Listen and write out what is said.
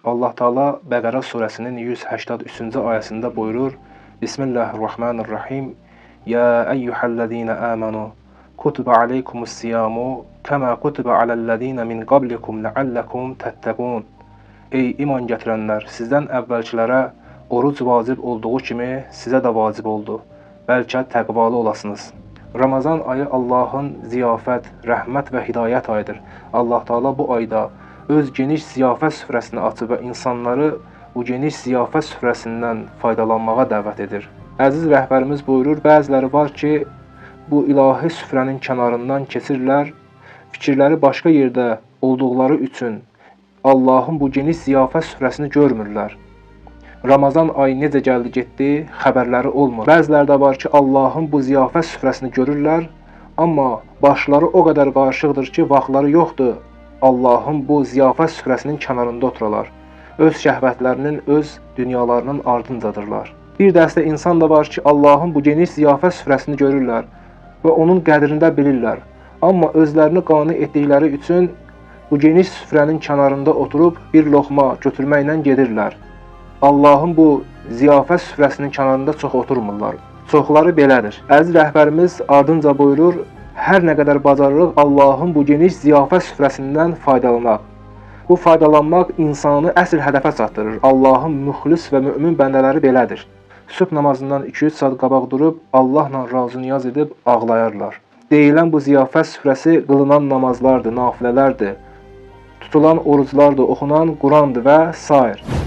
Allah Taala Bəqərə surəsinin 183-cü ayəsində buyurur: Bismillahirrahmanirrahim. Ya eyyuhellezina amanu kutiba aleykumus-siyamu kema kutiba alellezina min qablikum leallekum təttəqun. Ey iman gətirənlər, sizdən əvvəlkilərə oruc vacib olduğu kimi sizə də vacib oldu. Bəlkə təqvalı olasınız. Ramazan ayı Allahın ziyafət, rəhmət və hidayət ayıdır. Allah Taala bu ayda öz geniş ziyafət süfrəsini açır və insanları bu geniş ziyafət süfrəsindən faydalanmağa dəvət edir. Əziz rəhbərimiz buyurur, bəziləri var ki, bu ilahi süfrənin kənarından keçirlər, fikirləri başqa yerdə olduqları üçün Allahın bu geniş ziyafət süfrəsini görmürlər. Ramazan ayı necə gəldi getdi, xəbərləri olmur. Bəziləri də var ki, Allahın bu ziyafət süfrəsini görürlər, amma başları o qədər qarışıqdır ki, vaxtları yoxdur Allahın bu ziyafət süfrəsinin kənarında oturalar. Öz şəhvətlərinin, öz dünyalarının ardıncadırlar. Bir dəstə insan da var ki, Allahın bu geniş ziyafət süfrəsini görürlər və onun qədrini də bilirlər. Amma özlərini qane etdikləri üçün bu geniş süfrənin kənarında oturub bir loxma götürməklə gedirlər. Allahın bu ziyafət süfrəsinin kənarında çox oturmurlar. Çoxları belədir. Əziz rəhbərimiz ardınca buyurur, hər nə qədər bacarırıq Allahın bu geniş ziyafət süfrəsindən faydalanaq. Bu faydalanmaq insanı əsl hədəfə çatdırır. Allahın müxlis və mömin bəndələri belədir. Sübh namazından 2-3 saat qabaq durub Allahla razı niyaz edib ağlayarlar. Deyilən bu ziyafət süfrəsi qılınan namazlardır, nafilələrdir, tutulan oruclardır, oxunan Qurandır və sair.